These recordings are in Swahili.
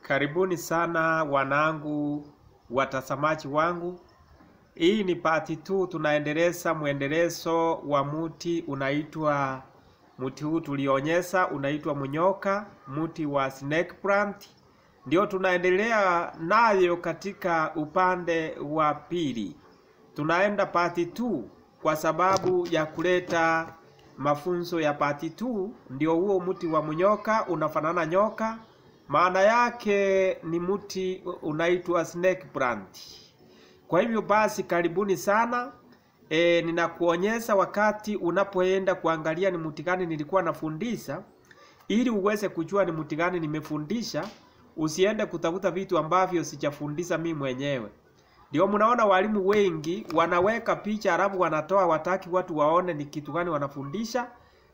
Karibuni sana wanangu, watazamaji wangu. Hii ni part 2, tunaendeleza mwendelezo wa muti unaitwa, muti huu tulionyesha unaitwa munyoka, muti wa snake plant. Ndio tunaendelea nayo katika upande wa pili. Tunaenda part 2 kwa sababu ya kuleta mafunzo ya part 2. Ndio huo muti wa munyoka unafanana nyoka, maana yake ni muti unaitwa snake plant. Kwa hivyo basi karibuni sana. Ninakuonyesha wakati unapoenda kuangalia ni muti gani nilikuwa nafundisha, ili uweze kujua ni muti gani nimefundisha. Usiende kutafuta vitu ambavyo sijafundisha mimi mwenyewe. Ndio mnaona walimu wengi wanaweka picha halafu wanatoa, wataki watu waone ni kitu gani wanafundisha.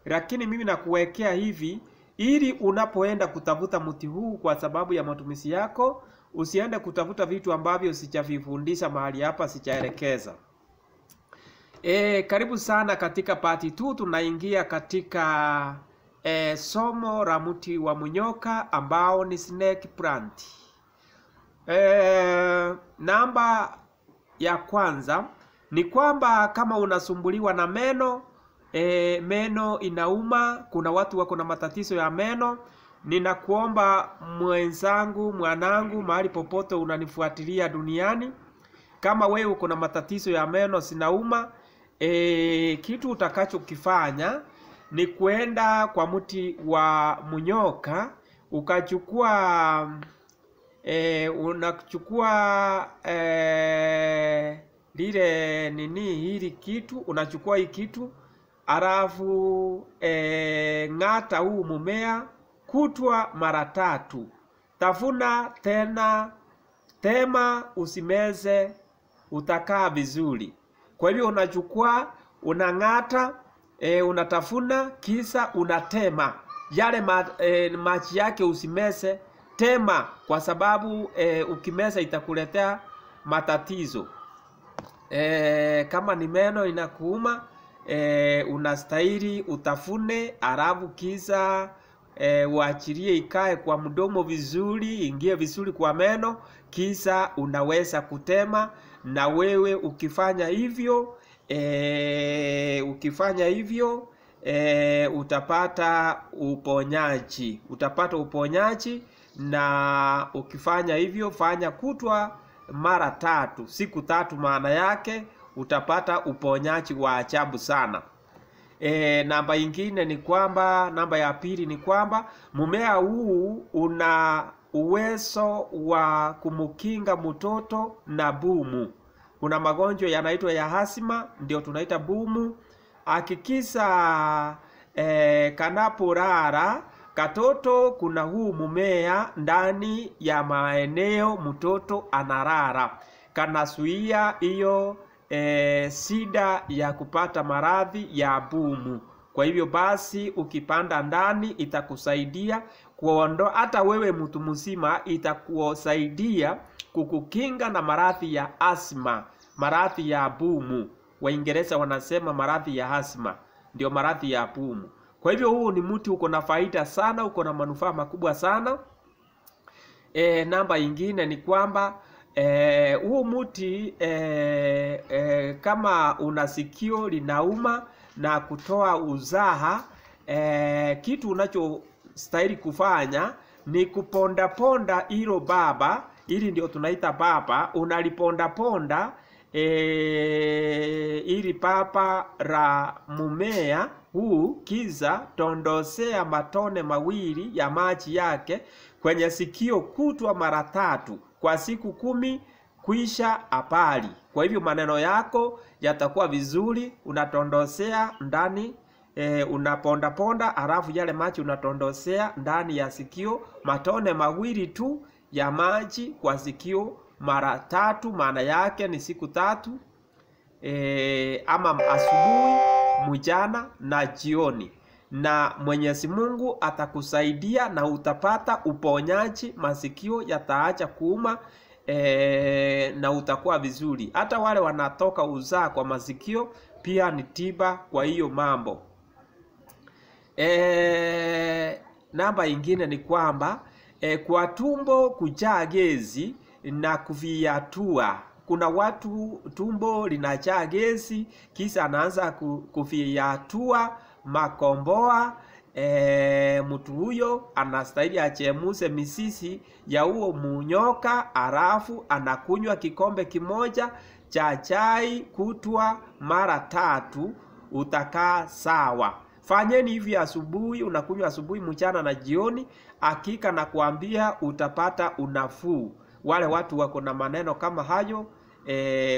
Lakini mimi nakuwekea hivi ili unapoenda kutafuta mti huu kwa sababu ya matumizi yako, usiende kutafuta vitu ambavyo sijavifundisha mahali hapa, sijaelekeza. Karibu sana katika part 2. Tunaingia katika somo la mti wa munyoka ambao ni snake plant. Namba ya kwanza ni kwamba kama unasumbuliwa na meno, meno inauma, kuna watu wako na matatizo ya meno, ninakuomba mwenzangu, mwanangu, mahali popote unanifuatilia duniani, kama wewe uko na matatizo ya meno zinauma, kitu utakachokifanya ni kuenda kwa mti wa munyoka, ukachukua unachukua lile nini hili kitu, unachukua hii kitu alafu ng'ata huu mumea kutwa mara tatu, tafuna tena, tema, usimeze, utakaa vizuri. Kwa hivyo unachukua, unang'ata, unatafuna, kisa unatema yale maji yake, usimeze, tema, kwa sababu ukimeza itakuletea matatizo. Kama ni meno inakuuma, unastahili utafune, alafu kisa uachilie ikae kwa mdomo vizuri, ingie vizuri kwa meno, kisa unaweza kutema. Na wewe ukifanya hivyo, utapata uponyaji, utapata uponyaji. Na ukifanya hivyo, fanya kutwa mara tatu, siku tatu, maana yake utapata uponyaji wa ajabu sana. Namba ingine ni kwamba, namba ya pili ni kwamba mmea huu una uwezo wa kumkinga mtoto na bumu. Kuna magonjwa yanaitwa ya asima, ndio tunaita bumu. Hakikisha kanapolala katoto kuna huu mmea ndani ya maeneo mtoto analala, kanazuia hiyo shida ya kupata maradhi ya bumu. Kwa hivyo basi ukipanda ndani itakusaidia kuondoa, hata wewe mtu mzima itakusaidia kukukinga na maradhi ya asma, maradhi ya bumu. Waingereza wanasema maradhi ya asma ndio maradhi ya bumu. Kwa hivyo huu ni mti uko na faida sana, uko na manufaa makubwa sana. Namba ingine ni kwamba huu mti kama una sikio linauma na kutoa uzaha, kitu unachostahili kufanya ni kuponda ponda hilo baba, ili ndio tunaita baba, unaliponda ponda ili papa la mumea huu, kiza tondosea matone mawili ya maji yake kwenye sikio kutwa mara tatu kwa siku 10, kuisha apali. Kwa hivyo maneno yako yatakuwa vizuri, unatondosea ndani, unaponda ponda, halafu yale maji unatondosea ndani ya sikio, matone mawili tu ya maji kwa sikio mara tatu, maana yake ni siku tatu, ama asubuhi, mchana na jioni. Na Mwenyezi Mungu atakusaidia na utapata uponyaji, masikio yataacha kuuma, na utakuwa vizuri. Hata wale wanatoka uzaa kwa masikio pia ni tiba kwa hiyo mambo. Namba ingine ni kwamba Kwa tumbo kujaa gesi na kuviatua. Kuna watu tumbo linajaa gesi kisha anaanza kuviatua makomboa. Mtu huyo anastahili achemuse misisi ya huo munyoka, halafu anakunywa kikombe kimoja cha chai kutwa mara 3, utakaa sawa. Fanyeni hivi asubuhi, unakunywa asubuhi, mchana na jioni, hakika nakuambia utapata unafuu. Wale watu wako na maneno kama hayo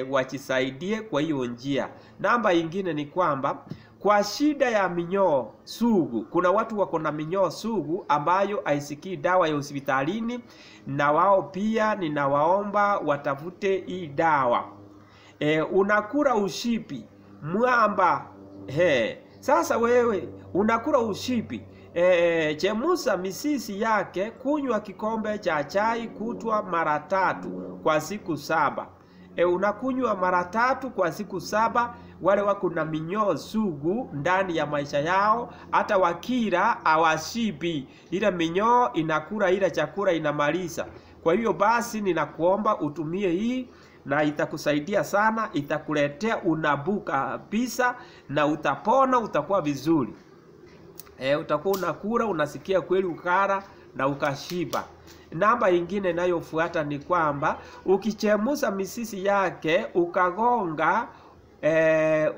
wajisaidie kwa hiyo njia. Namba ingine ni kwamba kwa shida ya minyoo sugu, kuna watu wako na minyoo sugu ambayo haisikii dawa ya hospitalini, na wao pia ninawaomba watafute hii dawa. Unakula ushipi mwamba. Sasa wewe unakula ushipi, chemusa misisi yake, kunywa kikombe cha chai kutwa mara 3 kwa siku 7. Unakunywa mara 3 kwa siku 7. Wale wako na minyoo sugu ndani ya maisha yao, hata wakila hawashibi, ile minyoo inakula ile chakula inamaliza. Kwa hiyo basi ninakuomba utumie hii na itakusaidia sana, itakuletea unafuu kabisa na utapona, utakuwa vizuri. Utakuwa unakula unasikia kweli ukara na ukashiba. Namba ingine inayofuata ni kwamba ukichemusa misisi yake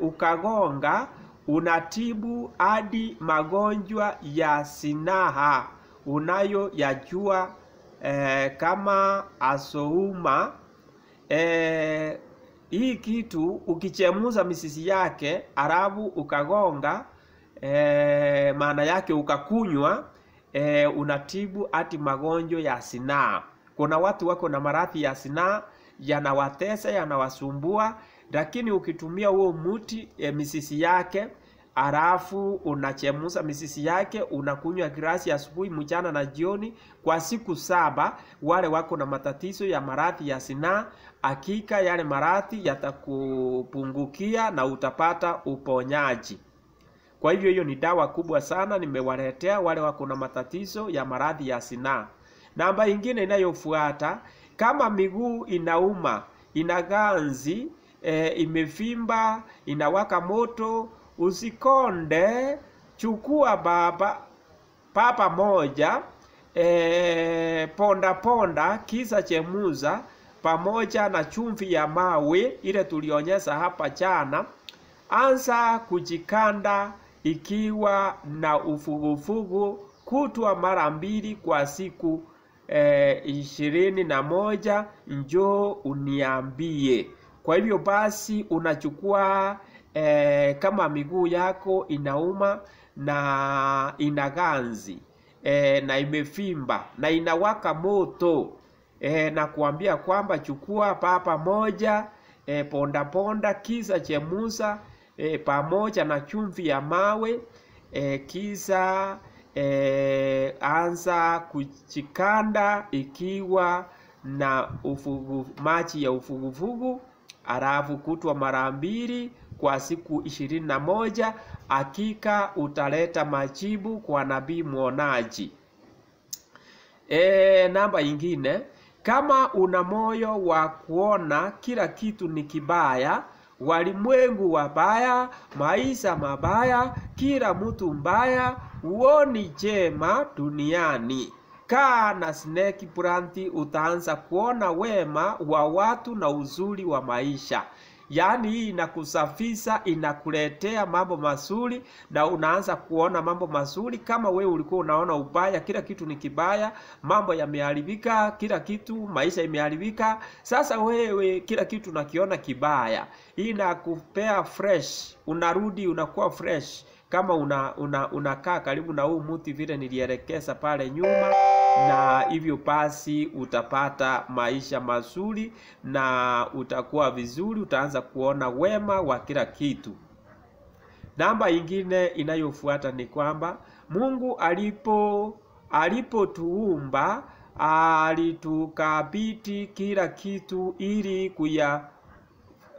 ukagonga unatibu hadi magonjwa ya sinaha unayoyajua kama asouma. Hii kitu ukichemuza misisi yake halafu ukagonga, maana yake ukakunywa, unatibu hadi magonjwa ya sinaa. Kuna watu wako na maradhi ya sinaa yanawatesa, yanawasumbua, lakini ukitumia huo muti misisi yake halafu unachemusa misisi yake, unakunywa glasi asubuhi, mchana na jioni kwa siku 7, wale wako na matatizo ya maradhi ya sinaa, hakika yale maradhi yatakupungukia na utapata uponyaji. Kwa hivyo hiyo ni dawa kubwa sana nimewaletea wale wako na matatizo ya maradhi ya sinaa. Namba ingine inayofuata, kama miguu inauma, ina ganzi, imevimba, inawaka moto, usikonde, chukua papa moja, ponda ponda kisa chemuza pamoja na chumvi ya mawe ile tulionyesha hapa jana. Anza kujikanda ikiwa na ufugufugu kutwa mara 2 kwa siku 21, njoo uniambie. Kwa hivyo basi unachukua kama miguu yako inauma na ina ganzi na imevimba na inawaka moto, na kuambia kwamba chukua papa moja, ponda ponda kisa chemusa pamoja na chumvi ya mawe, kisa anza kuchikanda ikiwa na maji ya ufugufugu, halafu kutwa mara 2 kwa siku 21, hakika utaleta majibu kwa nabii mwonaji. Namba ingine, kama una moyo wa kuona kila kitu ni kibaya, walimwengu wabaya, maisha mabaya, kila mtu mbaya, uoni jema duniani, kaa na snake plant, utaanza kuona wema wa watu na uzuri wa maisha. Yaani hii inakusafisha, inakuletea mambo mazuri na unaanza kuona mambo mazuri. Kama wewe ulikuwa unaona ubaya, kila kitu ni kibaya, mambo yameharibika, kila kitu, maisha imeharibika, sasa wewe kila kitu unakiona kibaya. Hii inakupea fresh, unarudi unakuwa fresh kama unakaa karibu na huu mti vile nilielekeza pale nyuma, na hivyo basi utapata maisha mazuri na utakuwa vizuri, utaanza kuona wema wa kila kitu. Namba ingine inayofuata ni kwamba Mungu alipotuumba alitukabidhi kila kitu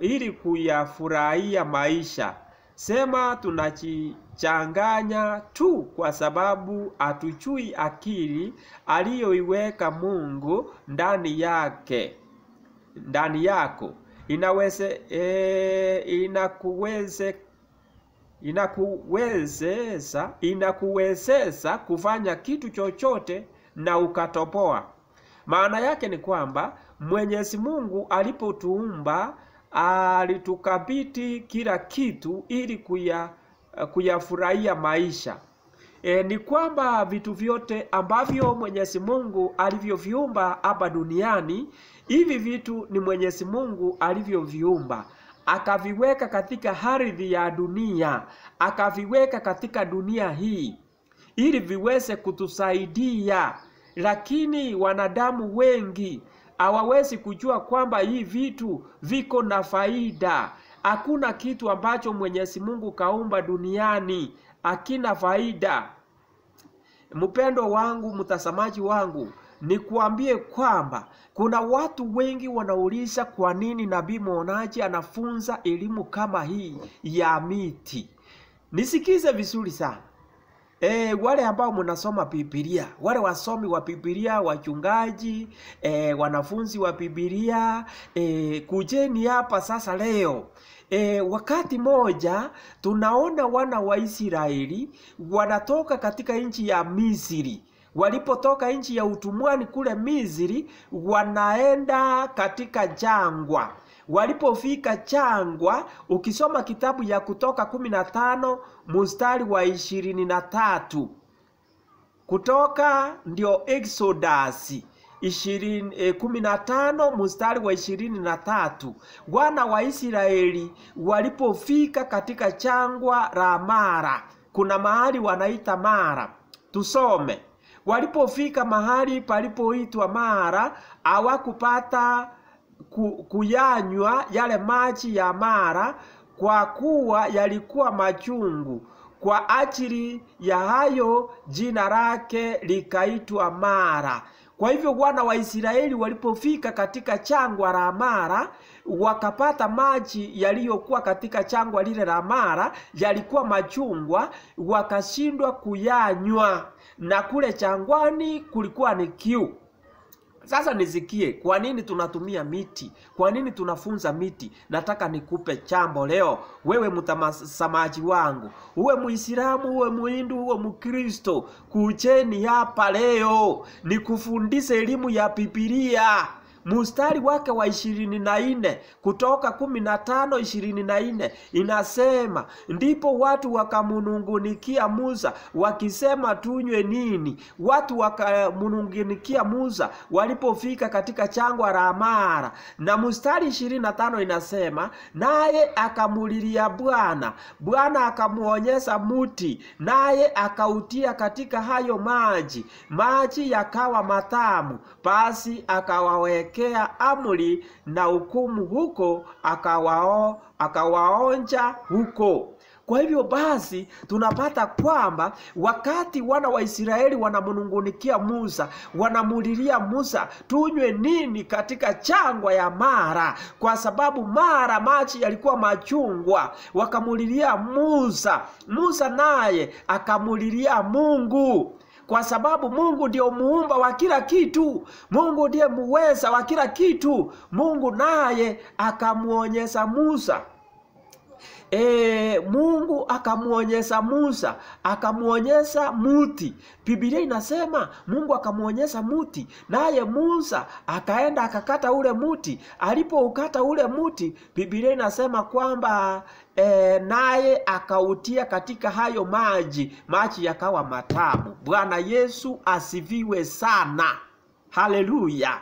ili kuyafurahia maisha. Sema Tunachanganya tu kwa sababu hatujui akili aliyoiweka Mungu ndani yake, ndani yako inaweze inakuwezesha kufanya kitu chochote na ukatoboa. Maana yake ni kwamba Mwenyezi Mungu alipotuumba alitukabidhi kila kitu ili kuyafurahia maisha. Ni kwamba vitu vyote ambavyo Mwenyezi Mungu alivyoviumba hapa duniani, hivi vitu ni Mwenyezi Mungu alivyoviumba, akaviweka katika ardhi ya dunia, akaviweka katika dunia hii ili viweze kutusaidia. Lakini wanadamu wengi hawawezi kujua kwamba hii vitu viko na faida. Hakuna kitu ambacho Mwenyezi Mungu kaumba duniani hakina faida. Mpendo wangu, mtazamaji wangu, nikuambie kwamba kuna watu wengi wanauliza kwa nini Nabii Mwonaji anafunza elimu kama hii ya miti. Nisikize vizuri sana. Wale ambao mnasoma Biblia, wale wasomi wa Biblia, wachungaji, wanafunzi wa Biblia, kujeni hapa sasa leo. Wakati moja tunaona wana wa Israeli wanatoka katika nchi ya Misri. Walipotoka nchi ya utumwani kule Misri, wanaenda katika jangwa. Walipofika jangwa, ukisoma kitabu ya Kutoka 15 mstari wa 23, Kutoka ndio Exodus 15 mstari wa 23, wana wa Israeli walipofika katika jangwa la Mara, kuna mahali wanaita Mara, tusome. Walipofika mahali palipoitwa Mara, hawakupata kuyanywa yale maji ya Mara kwa kuwa yalikuwa machungu. Kwa ajili ya hayo jina lake likaitwa Mara. Kwa hivyo wana wa Israeli walipofika katika jangwa la Mara, wakapata maji yaliyokuwa katika jangwa lile la Mara yalikuwa machungwa, wakashindwa kuyanywa, na kule jangwani kulikuwa ni kiu. Sasa nisikie, kwa nini tunatumia miti? Kwa nini tunafunza miti? Nataka nikupe chambo leo, wewe mtazamaji wangu, uwe Muislamu, uwe Muhindu, uwe Mkristo, kujeni hapa leo nikufundishe elimu ya Biblia. Mstari wake wa 24, Kutoka 15:24 inasema, ndipo watu wakamunungunikia Musa wakisema, tunywe nini? Watu wakamunungunikia Musa walipofika katika jangwa la Mara. Na mstari 25 inasema, naye akamulilia Bwana, Bwana akamuonyesha muti, naye akautia katika hayo maji, maji yakawa matamu. Basi akawawekea amri na hukumu huko, akawaonja huko. Kwa hivyo basi tunapata kwamba wakati wana wa Israeli wanamunungunikia Musa, wanamulilia Musa, tunywe nini katika jangwa ya Mara? Kwa sababu Mara maji yalikuwa machungwa. Wakamulilia Musa, Musa naye akamulilia Mungu, kwa sababu Mungu ndiyo muumba wa kila kitu, Mungu ndiye muweza wa kila kitu. Mungu naye akamuonyesha Musa. Mungu akamuonyesha Musa, akamuonyesha muti. Biblia inasema Mungu akamuonyesha muti, naye Musa akaenda akakata ule muti. Alipoukata ule muti, Biblia inasema kwamba naye akautia katika hayo maji, maji yakawa matamu. Bwana Yesu asifiwe sana. Haleluya.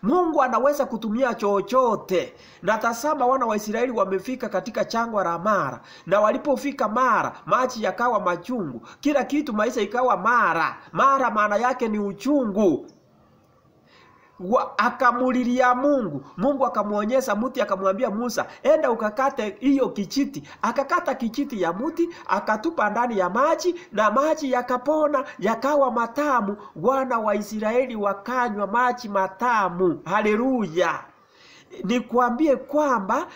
Mungu anaweza kutumia chochote. Na tazama, wana wa Israeli wamefika katika jangwa la Mara, na walipofika Mara, maji yakawa machungu, kila kitu, maisha ikawa Mara. Mara maana yake ni uchungu. Akamulilia Mungu. Mungu akamuonyesha muti, akamwambia Musa, enda ukakate hiyo kijiti. Akakata kijiti ya muti, akatupa ndani ya maji, na maji yakapona, yakawa matamu. Wana wa Israeli wakanywa maji matamu. Haleluya. Nikwambie kwamba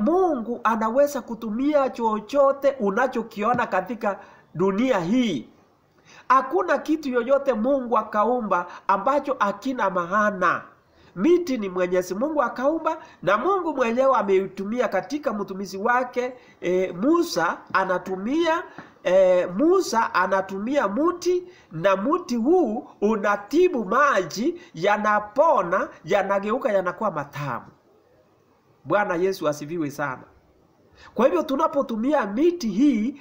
Mungu anaweza kutumia chochote unachokiona katika dunia hii. Hakuna kitu yoyote Mungu akaumba ambacho hakina maana. Miti ni Mwenyezi Mungu akaumba, na Mungu mwenyewe ameitumia katika mtumishi wake Musa anatumia Musa anatumia muti, na muti huu unatibu maji, yanapona, yanageuka, yanakuwa matamu. Bwana Yesu asifiwe sana. Kwa hivyo tunapotumia miti hii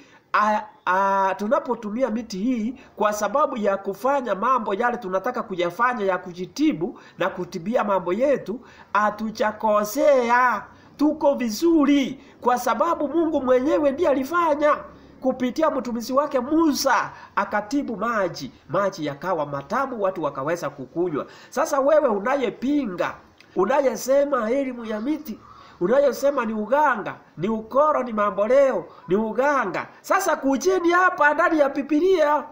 tunapotumia miti hii kwa sababu ya kufanya mambo yale tunataka kuyafanya ya kujitibu na kutibia mambo yetu, hatujakosea, tuko vizuri, kwa sababu Mungu mwenyewe ndiye alifanya kupitia mtumishi wake Musa, akatibu maji, maji yakawa matamu, watu wakaweza kukunywa. Sasa wewe unayepinga, unayesema elimu ya miti, unayosema ni uganga, ni ukoro, ni mamboleo, ni uganga, sasa kujeni hapa ndani ya Biblia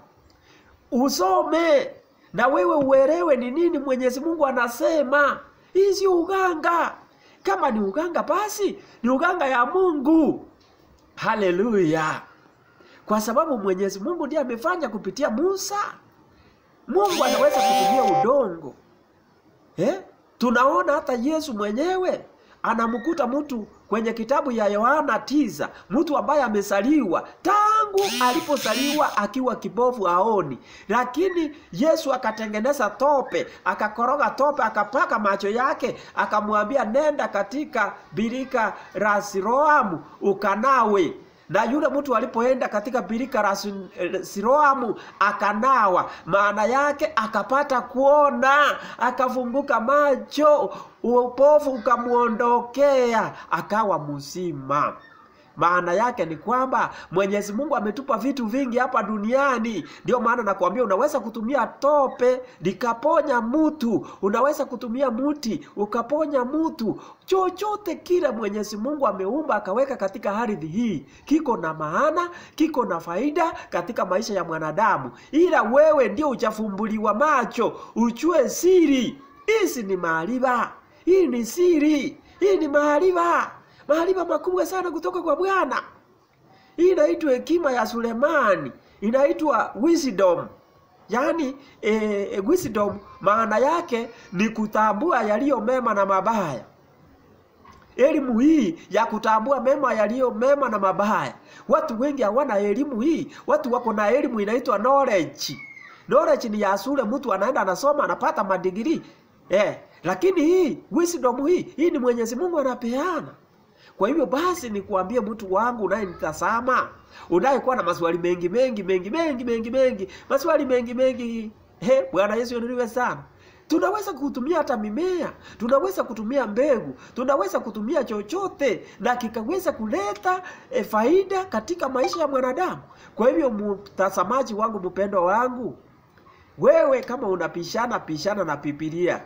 usome na wewe uelewe ni nini Mwenyezi Mungu anasema. Hii sio uganga. Kama ni uganga, basi ni uganga ya Mungu. Haleluya! Kwa sababu Mwenyezi Mungu ndiye amefanya kupitia Musa. Mungu anaweza kutumia udongo. Tunaona hata Yesu mwenyewe anamkuta mtu kwenye kitabu ya Yohana 9, mtu ambaye amesaliwa tangu aliposaliwa akiwa kibofu haoni, lakini Yesu akatengeneza tope, akakoroga tope, akapaka macho yake, akamwambia nenda katika birika la Siloamu ukanawe. Na yule mtu alipoenda katika birika la Siloamu akanawa, maana yake akapata kuona, akafunguka macho, upofu ukamuondokea, akawa mzima. Maana yake ni kwamba Mwenyezi Mungu ametupa vitu vingi hapa duniani. Ndio maana nakwambia unaweza kutumia tope likaponya mtu, unaweza kutumia muti ukaponya mtu. Chochote kile Mwenyezi Mungu ameumba akaweka katika ardhi hii kiko na maana, kiko na faida katika maisha ya mwanadamu, ila wewe ndio hujafumbuliwa macho ujue siri. Hizi ni maarifa, hii ni siri, hii ni maarifa, maarifa makubwa sana kutoka kwa Bwana. Hii inaitwa hekima ya Sulemani, inaitwa wisdom. Yaani wisdom maana yake ni kutambua yaliyo mema na mabaya. Elimu hii ya kutambua mema yaliyo mema na mabaya. Watu wengi hawana elimu hii. Watu wako na elimu inaitwa knowledge. Knowledge ni ya shule, mtu anaenda anasoma anapata madigrii. Lakini hii wisdom hii ni Mwenyezi Mungu anapeana. Kwa hivyo basi nikuambie mtu wangu unayenitazama, unayekuwa na maswali mengi mengi mengi mengi mengi mengi, maswali mengi mengi, Bwana Yesu inuliwe sana. Tunaweza kutumia hata mimea, tunaweza kutumia mbegu, tunaweza kutumia chochote na kikaweza kuleta faida katika maisha ya mwanadamu. Kwa hivyo mtazamaji wangu, mpendwa wangu, wewe kama unapishana pishana na Biblia,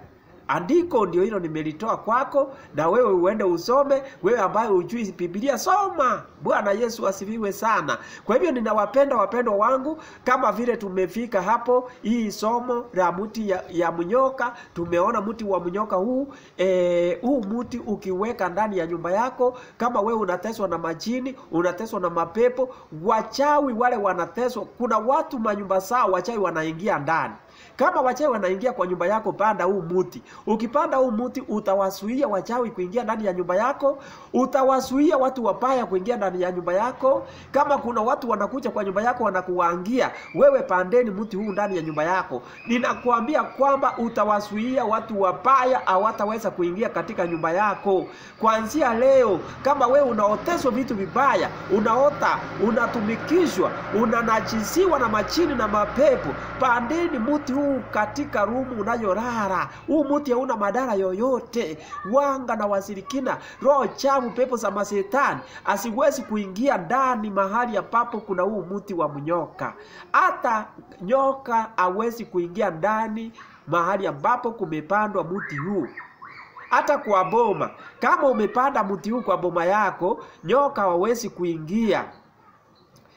andiko ndio hilo nimelitoa kwako, na wewe uende usome. Wewe ambaye hujui Biblia, soma. Bwana Yesu asifiwe sana. Kwa hivyo ninawapenda wapendwa wangu, kama vile tumefika hapo hii somo la mti ya mnyoka. Tumeona mti wa mnyoka huu, huu mti ukiweka ndani ya nyumba yako, kama wewe unateswa na majini, unateswa na mapepo, wachawi wale wanateswa. Kuna watu manyumba zao wachawi wanaingia ndani. Kama wachawi wanaingia kwa nyumba yako, panda huu mti. Ukipanda huu mti utawasuia wachawi kuingia ndani ya nyumba yako, utawasuia watu wabaya kuingia ndani ya nyumba yako. Kama kuna watu wanakuja kwa nyumba yako wanakuangia, wewe pandeni mti huu ndani ya nyumba yako. Ninakuambia kwamba utawasuia watu wabaya, hawataweza kuingia katika nyumba yako. Kuanzia leo, kama wewe unaoteswa vitu vibaya, unaota, unatumikishwa, unanajisiwa na majini na mapepo, pandeni mti huu katika rumu unayolala. Huu mti hauna madhara yoyote. Wanga na washirikina, roho chafu, pepo za mashetani asiwezi kuingia ndani mahali ambapo kuna huu mti wa mnyoka. Hata nyoka hawezi kuingia ndani mahali ambapo kumepandwa mti huu. Hata kwa boma, kama umepanda mti huu kwa boma yako, nyoka hawezi kuingia.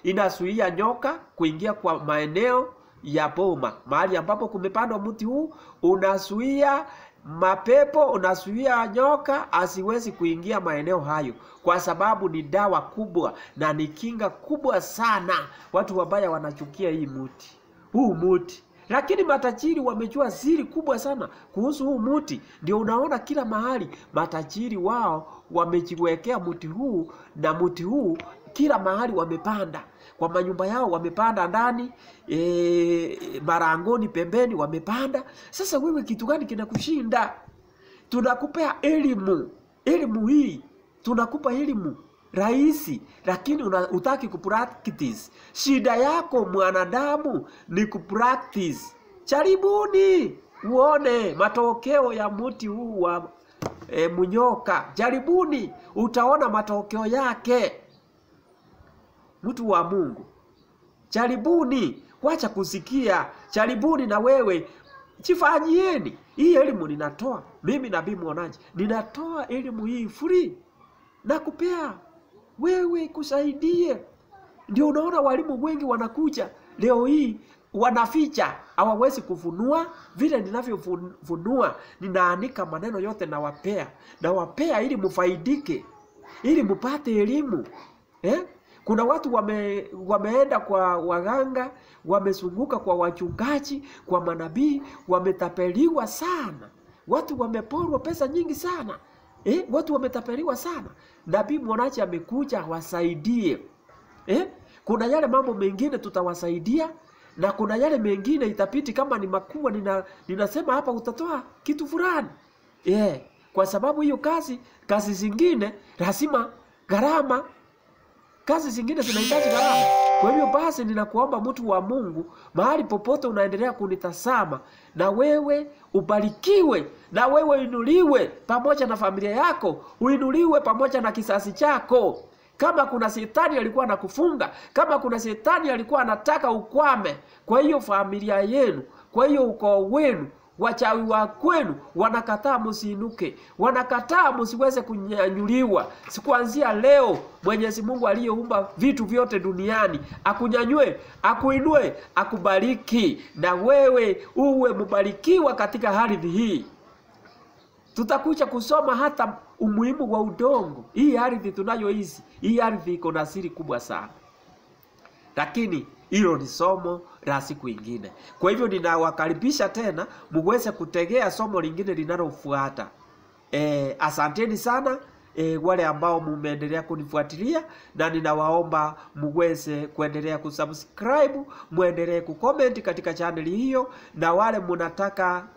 Inazuia nyoka kuingia kwa maeneo ya boma. Mahali ambapo kumepandwa mti huu unazuia mapepo, unazuia nyoka asiwezi kuingia maeneo hayo, kwa sababu ni dawa kubwa na ni kinga kubwa sana. Watu wabaya wanachukia hii muti, huu muti, lakini matajiri wamejua siri kubwa sana kuhusu huu muti. Ndio unaona kila mahali matajiri wao wamejiwekea muti huu, na muti huu kila mahali wamepanda, kwa manyumba yao wamepanda ndani, marangoni pembeni wamepanda. Sasa wewe kitu gani kinakushinda? Tunakupea elimu, elimu hii tunakupa elimu rahisi, lakini hutaki kupractice. Shida yako mwanadamu ni kupractice. Jaribuni uone matokeo ya muti huu wa munyoka. Jaribuni utaona matokeo yake. Mtu wa Mungu, jaribuni, wacha kusikia, jaribuni na wewe jifanyieni. Hii elimu ninatoa mimi, Nabii Mwonaji, ninatoa elimu hii free na kupea wewe kusaidie. Ndio unaona walimu wengi wanakuja leo hii wanaficha, hawawezi kufunua vile ninavyofunua. Ninaanika maneno yote nawapea, nawapea ili mufaidike, ili mupate elimu eh? Kuna watu wameenda kwa waganga, wamezunguka kwa wachungaji, kwa manabii, wametapeliwa sana. Watu wameporwa pesa nyingi sana. Watu wametapeliwa sana. Nabii Mwonaji amekuja wasaidie. Kuna yale mambo mengine tutawasaidia, na kuna yale mengine itapiti kama ni makubwa, ninasema hapa utatoa kitu fulani. Kwa sababu hiyo kazi zingine lazima gharama. Kazi zingine zinahitaji gharama. Kwa hivyo basi ninakuomba mtu wa Mungu, mahali popote unaendelea kunitazama, na wewe ubarikiwe, na wewe uinuliwe pamoja na familia yako, uinuliwe pamoja na kizazi chako. Kama kuna shetani alikuwa anakufunga, kama kuna shetani alikuwa anataka ukwame, kwa hiyo familia yenu, kwa hiyo ukoo wenu, wachawi wa kwenu wanakataa msiinuke, wanakataa msiweze kunyanyuliwa. Sikuanzia leo Mwenyezi Mungu aliyeumba vitu vyote duniani akunyanyue, akuinue, akubariki, na wewe uwe mbarikiwa katika ardhi hii. Tutakuja kusoma hata umuhimu wa udongo. Hii ardhi tunayoishi, hii ardhi iko na siri kubwa sana, lakini hilo ni somo la siku ingine. Kwa hivyo ninawakaribisha tena muweze kutegea somo lingine linalofuata. Asanteni sana wale ambao mumeendelea kunifuatilia, na ninawaomba muweze kuendelea kusubscribe, muendelee kucomment katika channel hiyo, na wale munataka